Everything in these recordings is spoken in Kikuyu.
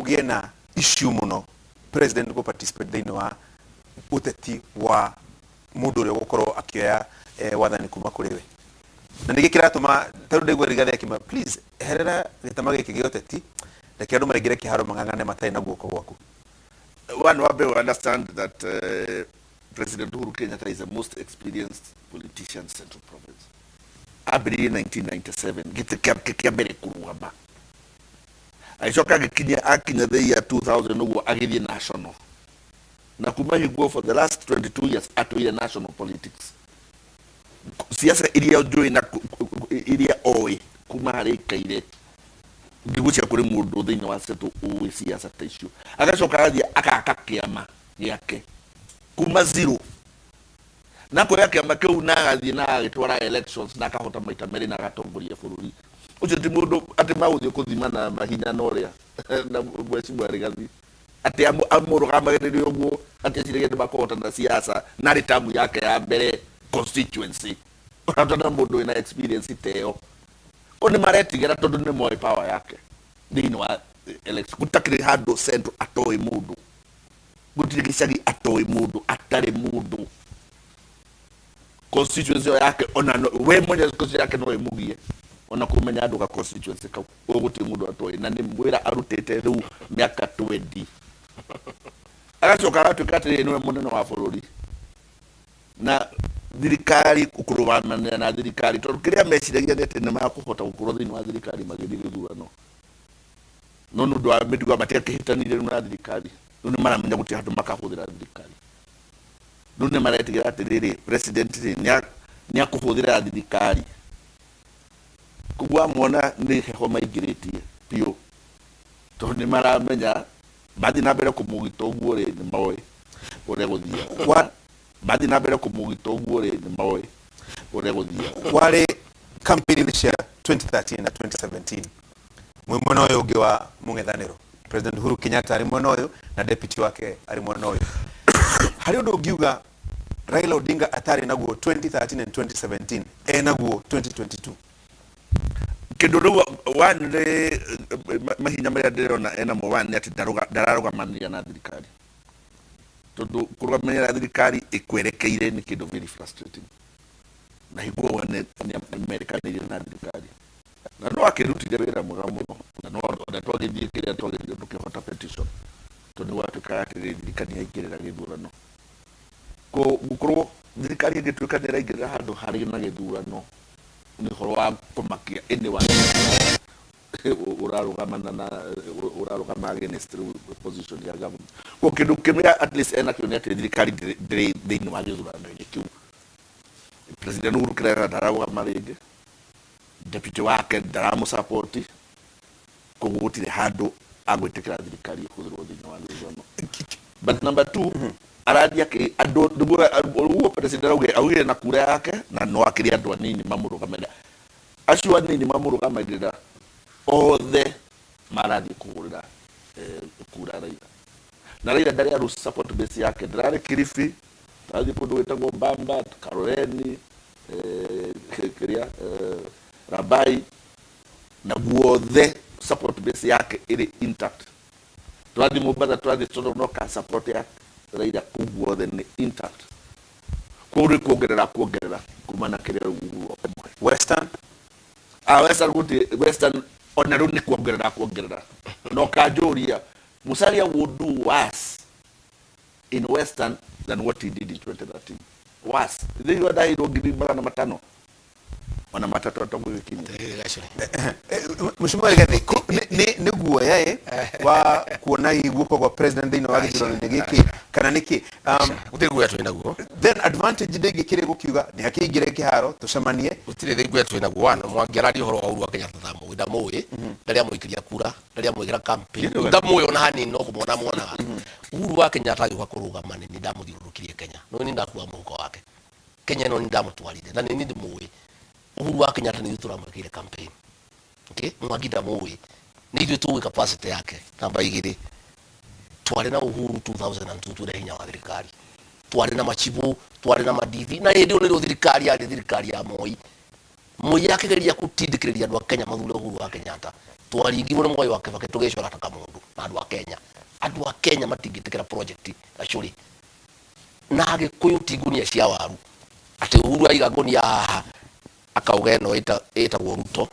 Kũgĩe na issue mũno president gũ participate thĩinĩ wa ũteti wa mũndũ ũrĩa ũgũkorwo akĩoya wathani kuma kũrĩ we? Na nĩkĩ kĩratũma tarĩu ndaigua Rigathĩ akiuga, "Please eherera gĩtama gĩkĩ gĩa ũteti, reke andũ maingĩre kĩharo mang'ang'ane matarĩ na guoko gwaku"? One, wambe understand that President Uhuru Kenyatta is the most experienced politician Central Province. Ambĩrĩirie 1997 gĩtĩ kĩake kĩa mbere kũrũgama, agĩcoka agĩkinya akinya the year 2000 ũguo agĩthiĩ national, na kuma higuo for the last 22 years atũire national politics, siasa iria njũĩ na iria oĩ kuma harĩa ikaire. Ngĩgucia kũrĩ mũndũ thĩinĩ wa Central ũĩ siasa ta icio. Agacoka agathiĩ agaka kĩama gĩake kuma zero, na kuoya kĩama kĩu na agathiĩ na agagĩtwara elections na akahota maita merĩ na agatongoria bũrũri ũcio. Ti mũndũ atĩ magũthiĩ kũthima na mahinya na ũrĩa na mheshimiwa Rigathi atĩ amũrũgamagĩrĩre ũguo atĩ aciragia nĩ makũhota na siasa na arĩ tamu yake ya mbere constituency. Ũratona mũndũ wĩna experience ta ĩyo ko nĩ maretigĩra tondũ nĩ moĩ power yake thĩinĩ wa election. Gũtakĩrĩ handũ Central atoĩ mũndũ, gũtirĩ gĩcagi atoĩ mũndũ, atarĩ mũndũ constituency ĩyo yake. Ona we mwenye constituency yake no ĩmũgie ona kũmenya andũ ka constituency kau. Ũguo gũtirĩ mũndũ atoĩ na nĩ wĩra arutĩte rĩu mĩaka 20. Agacoka agatuĩka atĩrĩrĩ, nĩwe mũnene wa bũrũri na thirikari kũrũgamania na thirikari, tondũ kĩrĩa meciragia nĩ atĩ nĩ makũhota gũkorwo thĩinĩ wa thirikari magĩthiĩ gĩthurano, no nĩ ũndũ wa mĩtugo matiakĩhĩtanire rĩu na thirikari. Rĩu nĩ maramenya gũtirĩ handũ makahũthĩra thirikari. Rĩu nĩ maretigĩra atĩrĩrĩ, president rĩ nĩ akũhũthĩra thirikari. Koguo amona nĩ heho maingĩrĩtie biũ, tondũ nĩ maramenya mathiĩ na mbere kũmũgita ũguo rĩ, nĩ moĩ ũrĩa gũthiaga. Mathiĩ na mbere kũmũgita ũguo rĩ, nĩ moĩ ũrĩa gũthiaga. Warĩ campaign cia 2013 na 2017 mwĩ mwena ũyũ ũngĩ wa mũng'ethanĩro, President Uhuru Kenyatta arĩ mwena ũyũ na deputy wake arĩ mwena ũyũ. Harĩ ũndũ ũngiuga Raila Odinga atarĩ naguo 2013 and 2017 enaguo 2022? Kĩndũ rĩu one nĩ mahinya marĩa ndĩrona enamo. One nĩ atĩ ndararũgamanĩrĩra na thirikari, tondũ kũrũgamĩrĩra thirikari ĩkwerekeire nĩ kĩndũ very frustrating, na hingo wone nĩ merekanĩire na thirikari na no akĩrutire wĩra mwega mũno, na no ona twagĩthiĩ kĩrĩa twagĩthiĩ tũkĩhota petition, tondũ nĩ gwatuĩkaga atĩrĩrĩ, thirikari nĩ yaingĩrĩra gĩthurano. Gũkorwo thirikari ĩngĩtuĩka nĩ ĩraingĩrĩra handũ harĩ na gĩthurano nĩ ũhoro wa kũmakia anyone ũrarũgamana na ũrarũgama against rĩu position ya government. Ko kĩndũ kĩmwe at least enakĩo nĩ atĩ thirikari ndĩrĩ thĩinĩ wa gĩthurano-inĩ kĩu. President Uhuru Kenyatta ndararũgama rĩngĩ, deputy wake ndaramũsupport, koguo gũtirĩ handũ agwĩtĩkĩra thirikari ĩhũthĩrwo thĩinĩ wa gĩthurano. But number two, arathiĩ akĩ andũ nĩguo ũguo president augire na kura yake na no akĩrĩ andũ anini mamũrũgamĩrĩra. Acio anini mamũrũgamagĩrĩra othe marathiĩ kũgũrĩra kura Raila, na Raila ndarĩ aru support base yake. Ndararĩ Kilifi, arathiĩ kũndũ gwĩtagwo Bamba, Kaloleni, kĩrĩa Rabai, na guothe support base yake ĩrĩ intact. Tũrathiĩ Mombatha, tũrathiĩ Tononoka, support ya Raila kũu guothe nĩ intact. Kũu nĩ kuongerera kuongerera kuma na kĩrĩa Uhuru akũmũhe. Western? Ah, Western gũtirĩ. Western ona rĩu nĩ kuongerera kuongerera. Na ũkanjũria, Musalia would do worse in Western than what he did in 2013. Worse. Thĩinĩ wa ndaheirwo 500,000 ona matatũ atagũgĩkinya. Mheshimiwa Rigathi, nĩ guoya ĩ wa kuona hihi guoko gwa president thĩinĩ wa gĩthurano-inĩ gĩkĩ kana nĩkĩ? Gũtirĩ guoya twĩ naguo. Then advantage ndĩngĩkĩrĩ gũkiuga nĩ akĩingĩre kĩharo tũcemanie? Gũtirĩ guoya twĩ naguo. Wana Mwangi araria ũhoro wa Uhuru wa Kenyatta, ndamũĩ, ndamũĩ, ndarĩ amũikĩria kura, ndarĩ amwĩkĩra campaign, ndamũĩ ona hanini, no kũmwona muonaga. Uhuru wa Kenyatta agĩũka kũrũgama nĩ niĩ ndamũthiũrũrũkirie Kenya, no nĩ ndakua mũhuko wake Kenya ĩno, nĩ ndamũtwarire na nĩ niĩ ndĩmũĩ. Uhuru wa Kenyatta nĩ ithuĩ tũramwĩkĩire campaign. Okay, Mwangi ndamũĩ, nĩ ithuĩ tũĩ capacity yake. Namba igĩrĩ, twarĩ na Uhuru 2002, twĩna hinya wa thirikari, twarĩ na machibu, twarĩ na madithi, na hĩndĩ ĩyo nĩrĩo thirikari yarĩ thirikari ya Moi. Moi akĩgeria gũtindĩkĩrĩria andũ a Kenya mathure Uhuru wa Kenyatta, twaringirwo nĩ Mwai wa Kibaki tũgĩcora ta kamũndũ na na andũ a Kenya. Andũ a Kenya matingĩtĩkĩra project gacũrĩ na Agĩkũyũ ti ngunia cia waru atĩ Uhuru aiga ngunia haha akauga ĩno ĩtagwo Ruto,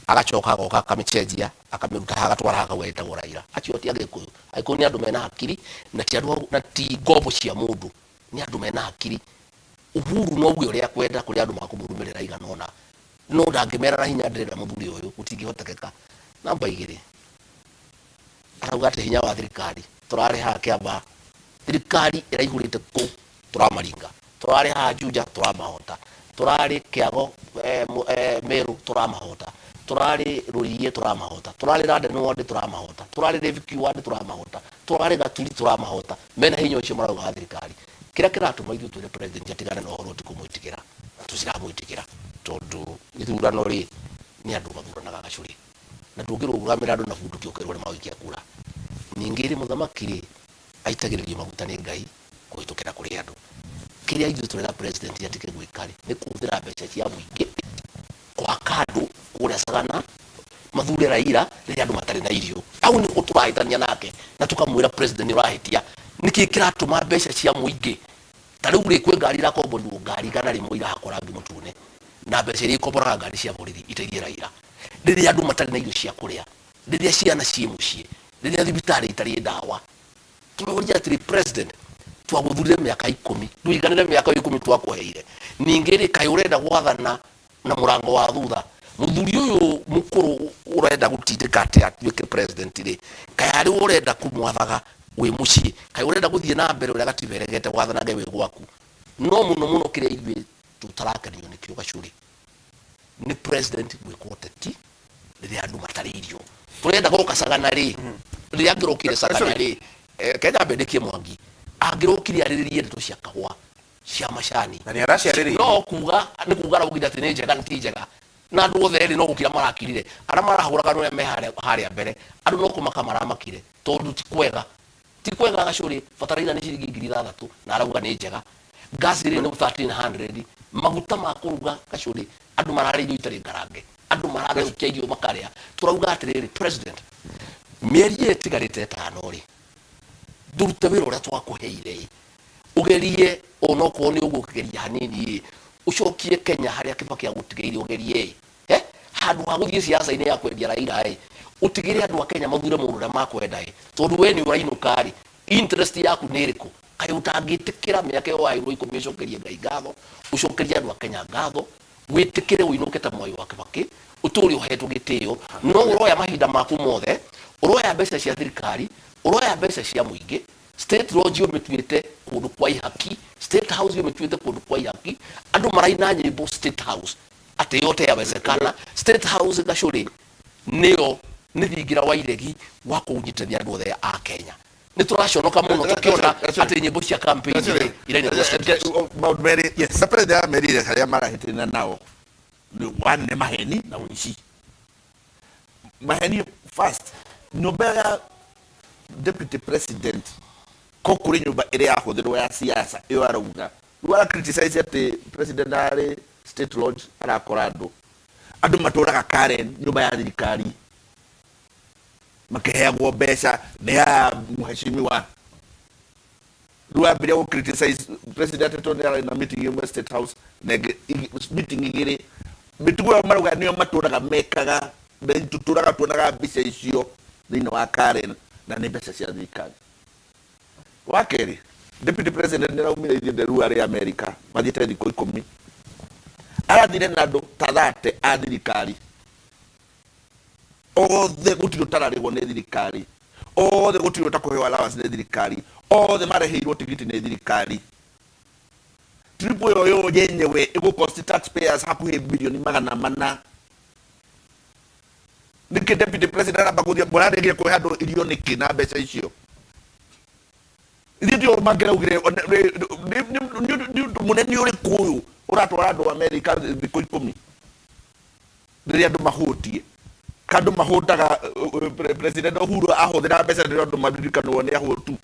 agacoka agoka akamĩcenjia akamĩruta haha agatwara haha akauga ĩtagwo Raila. Acio ti Agĩkũyũ. Agĩkũyũ nĩ andũ mena hakiri na ti andũ na ti ngombo cia mũndũ, nĩ andũ mena hakiri. Uhuru no auge ũrĩa akwenda kũrĩ andũ makũmũrũmĩrĩra aigana ũna, no ndangĩmera na hinya ndĩrenda mũthuri ũyũ, gũtingĩhotekeka. Namba igĩrĩ, arauga atĩ hinya wa thirikari tũrarĩ haha Kĩambaa, thirikari ĩraihũrĩte kũu tũramaringa, tũrarĩ haha Juja tũramahota, tũrarĩ Kĩago Meru tũramahota, tũrarĩ Rũriĩ tũramahota, tũrarĩ London ward tũramahota, tũrarĩ Lake ward tũramahota, tũrarĩ Gaturi tũramahota. Mena hinya ũcio marauga wa thirikari. Kĩrĩa kĩratũma ithuĩ twĩre president atigane na ũhoro ti kũmwĩtigĩra, na tũtiramwĩtigĩra tondũ gĩthurano rĩ nĩ andũ mathuranaga gacũrĩ, na ndũngĩrũgamĩra andũ na bunduki ũkerwo nĩ magũikia kura. Ningĩ rĩ mũthamaki rĩ aitagĩrĩrio maguta nĩ Ngai kũhĩtũkĩra kũrĩ andũ. Kĩrĩa ithuĩ tũrera president atige gwĩka rĩ nĩ kũhũthĩra mbeca cia mũingĩ kũhaka andũ kũrĩa Sagana mathure Raila rĩrĩa andũ matarĩ na irio. Hau nĩho tũrahĩtania nake na tũkamwĩra president nĩ ũrahĩtia. Nĩkĩ kĩratũma mbeca cia mũingĩ ta rĩu rĩ kwĩ ngari irakomborirwo ngari 100 irahakwo rangi mũtune na mbeca iria ikomboraga ngari cia borithi iteithie Raila rĩrĩa andũ matarĩ na irio cia kũrĩa, rĩrĩa ciana ciĩ mũciĩ, rĩrĩa thibitarĩ itarĩ ndawa. Tũroria atĩrĩ president, twagũthurire mĩaka ikũmi, ndũiganĩre mĩaka ĩyo ikũmi twakũheire. Ningĩ rĩ kaĩ ũrenda gwathana na mũrango wa thutha? Mũthuri ũyũ mũkũrũ ũrenda gũtindĩka atĩ atuĩke president rĩ, kaĩ arĩ we ũrenda kũmwathaga wĩ mũciĩ? Kaĩ ũrenda gũthiĩ na mbere ũrĩa gatiba ĩregete wathanage wĩ gwaku? No mũno mũno kĩrĩa ithuĩ tũtarakenio nĩkĩo gacũrĩ nĩ president gwĩka ũteti rĩrĩa andũ matarĩ irio. Tũrenda goka Sagana rĩ, rĩrĩa angĩrokire Sagana rĩ, Kenya ambĩndĩkie Mwangi, angĩrokire arĩrĩrie ndeto cia kahũa, cia macani. Na nĩ araciarĩrĩirie. No kuga nĩ kuga araugire atĩ nĩ njega ti njega. Na andũ othe rĩ no gũkira marakirire. Arĩa marahũraga nĩ arĩa me harĩa mbere. Andũ no kũmaka maramakire tondũ ti kwega. Ti kwega gacũrĩ, bataraitha nĩ ciringi 6000 na arauga nĩ njega. Gas rĩ nĩ 1300. Maguta ma kũruga gacũrĩ, andũ mararĩa irio itarĩ ngarange. Andũ maratherũkia irio makarĩa. Tũrauga atĩrĩrĩ president, mĩeri ĩyo ĩtigarĩte ĩtano rĩ, ndũrute wĩra ũrĩa twakũheire ĩ, ũgerie onokorwo nĩ ũgũgeria hanini ĩ, ũcokie Kenya harĩa Kibaki agũtigĩire ũgerie ĩ. Eh, handũ ha gũthiĩ siasa-inĩ ya kwendia Raila ĩ, ũtigĩre andũ a Kenya mathure mũndũ ũrĩa makwenda ĩ, tondũ we nĩ ũrainũka rĩ, interest yaku nĩ ĩrĩkũ? Kaĩ ũtangĩtĩkĩra mĩaka ĩyo waheirwo ikũmi ũcokerie Ngai ngatho, ũcokerie andũ a Kenya ngatho, wĩtĩkĩre ũinũke ta Mwai wa Kibaki, ũtũre ũhetwo gĩtĩo, no ũroya mahinda maku mothe, ũroya mbeca cia thirikari, ũroya mbeca cia mũingĩ, State Lodge ũmĩtuĩte kũndũ kwa ihaki, State House ũmĩtuĩte kũndũ kwa ihaki, andũ maraina nyĩmbo State House atĩ yote yawezekana. State House gacũrĩ nĩyo nĩ thingira wa iregi wa kũnyitithania andũ othe a Kenya. Nĩ tũraconoka mũno tũkĩona atĩ nyĩmbo cia campaign rĩ irainĩrwo State House. Maũndũ merĩ na president amerire harĩa marahĩtania nao nĩ one nĩ maheni na ũici. Maheni first, nyũmba ya deputy president ko kũrĩ nyũmba ĩrĩa yahũthĩrwo ya siasa ĩyo arauga rĩu ara criticize atĩ president arĩ state lodge arakora andũ andũ matũraga Karen nyũmba ya thirikari makiheagwo mbeca nĩ ya mheshimiwa. Rĩu ambĩrĩria gũ criticize president tondũ nĩ ararĩ na meeting ĩmwe State House na ĩngĩ meeting igĩrĩ. Mĩtugo ĩyo marauga nĩyo matũraga mekaga na tũtũraga tuonaga mbica icio thĩinĩ wa Karen na nĩ mbeca cia thirikari. Wa kerĩ, deputy president nĩ araumire ithiĩ rĩu arĩ America mathiĩte thikũ ikũmi, arathire na andũ ta thate a thirikari othe gũtirĩ ũtararĩhwo nĩ thirikari, othe gũtirĩ ũtakũheo allowance nĩ thirikari, othe marĩhĩirwo tigiti nĩ thirikari. Trip ĩyo yo yenyewe ĩgũ cost taxpayers hakuhĩ 400 bilioni. Nĩkĩ deputy president aramba gũthiĩ mũrarĩgire kũhe andũ irio nĩkĩ na mbeca icio? Ithuĩ tio mangĩraugire nĩ ũndũ mũnene ũrĩkũ ũyũ ũratwara andũ Amerika thikũ ikũmi rĩrĩa andũ mahũtie ka andũ mahũtaga. President Uhuru ahũthĩra mbeca rĩrĩa andũ maririkanwo nĩ ahũtu,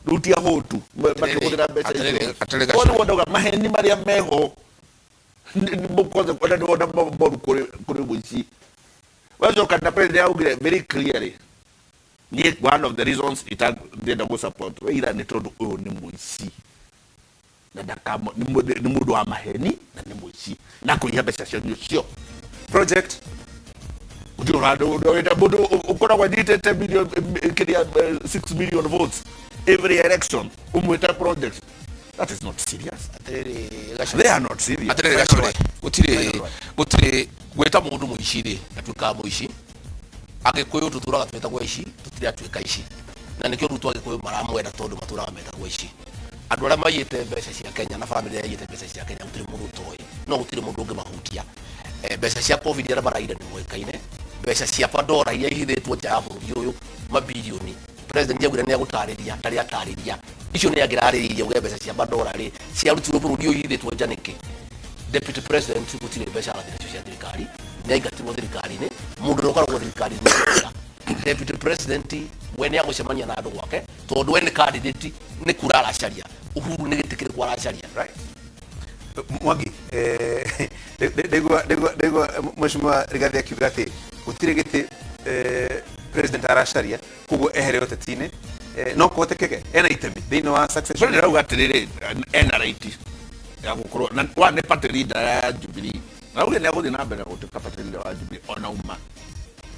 rĩu ti ahũtu makĩhũthĩra mbeca icio. Atĩrĩrĩ. Koguo nĩguo ndauga maheni marĩa meho kwanza ona nĩwona moru kũrĩ mũici wacoka na president augire very clearly. Niĩ one of the reasons itangĩenda gũ support Raila nĩ tondũ ũyũ nĩ mũici na ndakamo nĩ mũndũ wa maheni na nĩ mũici na kũiya mbeca cianyu cio. Project. Gũtirĩ ũrenda mũndũ ũkoragwo anyitĩte million kĩrĩa 6 million votes every election ũmwĩte project. That is not serious. Atĩrĩrĩ Gacũrĩ. They are not serious. Atĩrĩrĩ Gacũrĩ, gũtirĩ gũtirĩ gwĩta mũndũ mũici rĩ, ndatuĩkaga mũici. Agĩkũyũ tũtũraga twĩtagwo aici, tũtirĩ atuĩka aici, na nĩkĩo Ruto Agĩkũyũ maramwenda tondũ matũraga metagwo aici. Andũ arĩa maiyĩte mbeca cia Kenya na bamĩrĩ ĩrĩa yaiyĩte mbeca cia Kenya gũtirĩ mũndũ ũtoĩ, no gũtirĩ mũndũ ũngĩmahutia. Mbeca cia Covid arĩa maraire nĩ moĩkaine, mbeca cia Pandora iria ihithĩtwo nja ya bũrũri ũyũ mabirioni, president augire nĩ egũtarĩria, ndarĩ atarĩria. Icio nĩ angĩrarĩrĩirie uge mbeca cia Pandora rĩ ciarutirwo bũrũri ũyũ ihithĩtwo nja nĩkĩ. Deputy president gũtirĩ mbeca arathiĩ nacio cia thirikari, nĩ aingatirwo thirikari-inĩ. Mũndũ ũrĩa ũkoragwo thirikari-inĩ nĩ deputy president, we nĩ agũcemania na andũ gwake tondũ we nĩ candidate, nĩ kura aracaria. Uhuru nĩ gĩtĩ kĩrĩkũ aracaria? Right. Mwangi, ndaigua Mheshimiwa Rigathi akiuga atĩ gũtirĩ gĩtĩ president aracaria, koguo ehere ũteti-inĩ. No kũhotekeke ena itemi thĩinĩ wa succession? President arauga atĩrĩrĩ, ena right ya gũkorwo na wa nĩ party leader ya Jubilee, na augire nĩ agũthiĩ na mbere gũtuĩka party leader wa Jubilee ona uma.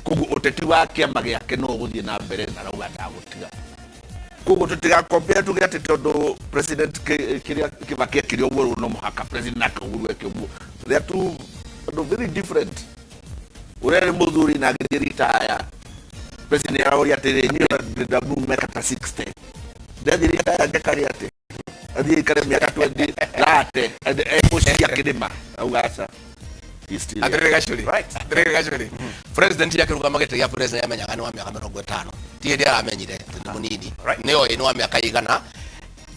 Koguo ũteti wa kĩama gĩake no ũgũthiĩ na mbere na arauga ndagũtiga. Koguo tũtigakombea tuge atĩ tondũ president kĩrĩa Kibaki ekire ũguo rĩu no mũhaka president nake Uhuru eke ũguo. They are two andũ very different. Ũrĩa nĩ mũthuri na agĩthiĩ retire, president aroria atĩrĩ, niĩ ndamumeka ta 60 ndathiĩ retire ngekarĩ atĩ athiĩ ikare mĩaka 20 rate mũciĩ akĩrĩma, auga aca. He's still Atĩrĩrĩ Gacũrĩ. Right. Atĩrĩrĩ Gacũrĩ, president akĩrũgama gĩtĩ gĩa president amenyaga nĩ wa mĩaka 50, ti hĩndĩ aramenyire atĩ nĩ mũnini. Right. Nĩ oĩ nĩ wa mĩaka igana.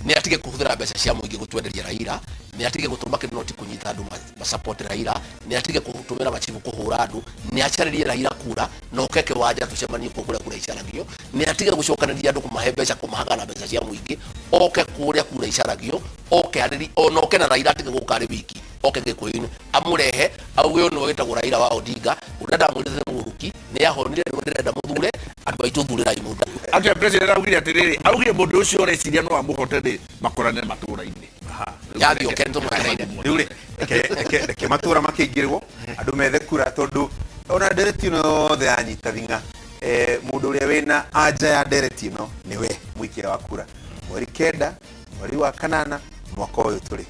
Nĩ atige kũhũthĩra mbeca cia mũingĩ gũtwenderia Raila, nĩ atige gũtũma kĩnoti kũnyita andũ ma support Raila, nĩ atige gũtũmĩra machibu kũhũra andũ, nĩ acarĩrie Raila kura na oke kĩwanja tũcemanie kuo kũrĩa kura icaragio. Nĩ atige gũcokanĩria andũ kũmahe mbeca kũmahaga na mbeca cia mũingĩ, oke kũrĩa kura icaragio, oke arĩri ona oke na Raila, atige gũka arĩ wiki, oke Gĩkũyũ-inĩ amũrehe auge ũyũ nĩwe wĩtagwo Raila wa Odinga ũrĩa ndamwĩrĩte mũgũrũki nĩ ahonire, nĩwe ndĩrenda mũthure andũ aitũ, thurĩrai mũndũ ũyũ. Actually, president augire atĩrĩrĩ, augire mũndũ ũcio ũreciria no amũhote rĩ, makorane matũra-inĩ. Yathiĩ oke nĩtũmwetereire. Rĩu rĩ, reke matũra makĩingĩrwo andũ methe kura, tondũ ona ndereti ĩno yothe yanyita thing'a, mũndũ ũrĩa wĩna anja ya ndereti ĩno nĩwe mũikia wa kura mweri 9 mweri wa 8 mwaka ũyũ tũrĩ.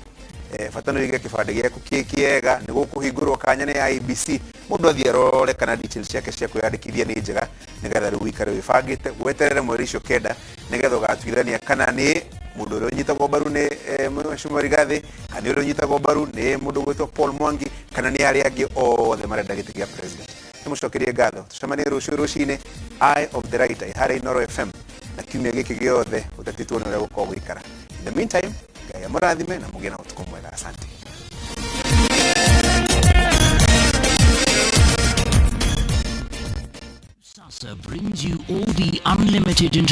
Bata nĩ ũige kĩbandĩ gĩaku kĩ kĩega, nĩ gũkũhingũrwo kanya nĩ IEBC, mũndũ athiĩ arore kana details ciake cia kwĩyandĩkithia nĩ njega, nĩgetha rĩu ũikare wĩbangĩte weterere mweri icio 9, nĩgetha ũgatuithania kana nĩ mũndũ ũrĩa ũnyitagwo mbaru nĩ Mheshimiwa Rigathi, kana nĩ ũrĩa ũnyitagwo mbaru nĩ mũndũ ũgwĩtwo Paul Mwangi, kana nĩ arĩa angĩ othe marenda gĩtĩ gĩa president. Nĩmũcokerie ngatho, tũcemanie rũciũ rũcinĩ Eye of the Writer harĩa Inooro FM, na kiumia gĩkĩ gĩothe ũteti tuone ũrĩa gũkorwo gũikara. In the meantime, Ngai amũrathime na mũgĩe na ũtukũ mwega. Asante. Sasa brings you all the unlimited.